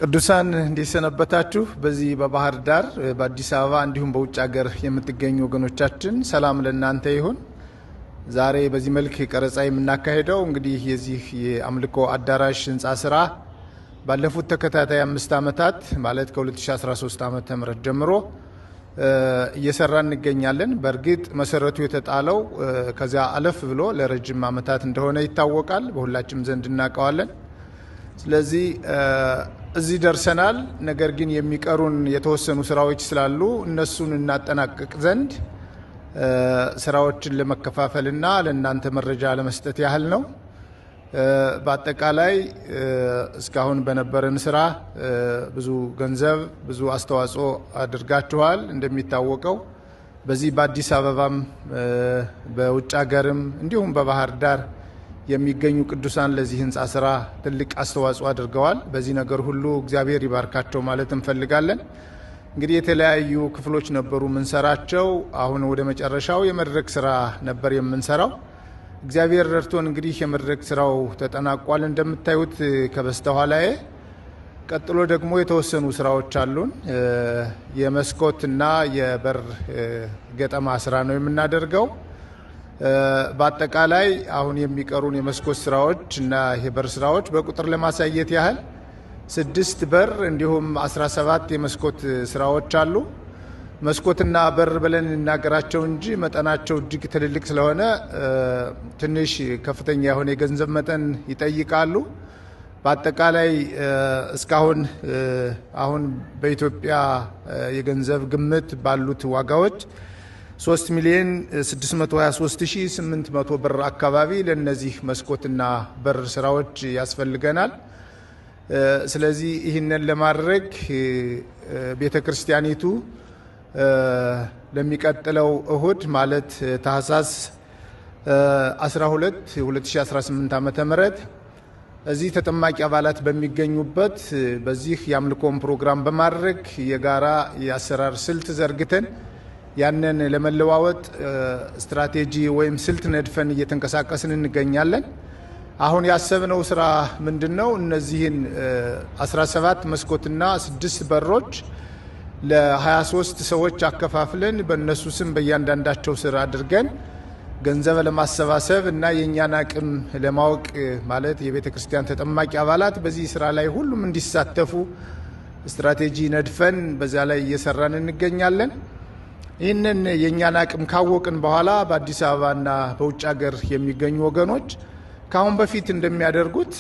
ቅዱሳን እንዴት ሰነበታችሁ? በዚህ በባህር ዳር፣ በአዲስ አበባ እንዲሁም በውጭ ሀገር የምትገኙ ወገኖቻችን ሰላም ለእናንተ ይሁን። ዛሬ በዚህ መልክ ቀረጻ የምናካሄደው እንግዲህ የዚህ የአምልኮ አዳራሽ ህንፃ ስራ ባለፉት ተከታታይ 5 ዓመታት ማለት ከ2013 ዓመተ ምህረት ጀምሮ እየሰራ እንገኛለን። በእርግጥ መሰረቱ የተጣለው ከዚያ አለፍ ብሎ ለረጅም ዓመታት እንደሆነ ይታወቃል፣ በሁላችንም ዘንድ እናውቀዋለን። ስለዚህ እዚህ ደርሰናል። ነገር ግን የሚቀሩን የተወሰኑ ስራዎች ስላሉ እነሱን እናጠናቅቅ ዘንድ ስራዎችን ለመከፋፈልና ለእናንተ መረጃ ለመስጠት ያህል ነው። በአጠቃላይ እስካሁን በነበረን ስራ ብዙ ገንዘብ፣ ብዙ አስተዋጽኦ አድርጋችኋል። እንደሚታወቀው በዚህ በአዲስ አበባም በውጭ ሀገርም እንዲሁም በባህር ዳር የሚገኙ ቅዱሳን ለዚህ ህንፃ ስራ ትልቅ አስተዋጽኦ አድርገዋል። በዚህ ነገር ሁሉ እግዚአብሔር ይባርካቸው ማለት እንፈልጋለን። እንግዲህ የተለያዩ ክፍሎች ነበሩ የምንሰራቸው። አሁን ወደ መጨረሻው የመድረክ ስራ ነበር የምንሰራው። እግዚአብሔር ረድቶን እንግዲህ የመድረክ ስራው ተጠናቋል እንደምታዩት ከበስተኋላዬ። ቀጥሎ ደግሞ የተወሰኑ ስራዎች አሉን። የመስኮትና የበር ገጠማ ስራ ነው የምናደርገው። በአጠቃላይ አሁን የሚቀሩን የመስኮት ስራዎች እና የበር ስራዎች በቁጥር ለማሳየት ያህል 6 በር እንዲሁም 17 የመስኮት ስራዎች አሉ። መስኮትና በር ብለን እናገራቸው እንጂ መጠናቸው እጅግ ትልልቅ ስለሆነ ትንሽ ከፍተኛ የሆነ የገንዘብ መጠን ይጠይቃሉ። በአጠቃላይ እስካሁን አሁን በኢትዮጵያ የገንዘብ ግምት ባሉት ዋጋዎች 3,623,800 ብር አካባቢ ለነዚህ መስኮትና በር ስራዎች ያስፈልገናል። ስለዚህ ይህንን ለማድረግ ቤተክርስቲያኒቱ ለሚቀጥለው እሁድ ማለት ታህሳስ 12 2018 ዓመተ ምህረት እዚህ ተጠማቂ አባላት በሚገኙበት በዚህ የአምልኮን ፕሮግራም በማድረግ የጋራ የአሰራር ስልት ዘርግተን ያንን ለመለዋወጥ ስትራቴጂ ወይም ስልት ነድፈን እየተንቀሳቀስን እንገኛለን። አሁን ያሰብነው ስራ ምንድነው? እነዚህን 17 መስኮትና 6 በሮች ለ23 ሰዎች አከፋፍለን በእነሱ ስም በእያንዳንዳቸው ስራ አድርገን ገንዘብ ለማሰባሰብ እና የኛን አቅም ለማወቅ ማለት የቤተክርስቲያን ተጠማቂ አባላት በዚህ ስራ ላይ ሁሉም እንዲሳተፉ ስትራቴጂ ነድፈን በዛ ላይ እየሰራን እንገኛለን። ይህንን የኛን አቅም ካወቅን በኋላ በአዲስ አበባና በውጭ ሀገር የሚገኙ ወገኖች ካሁን በፊት እንደሚያደርጉት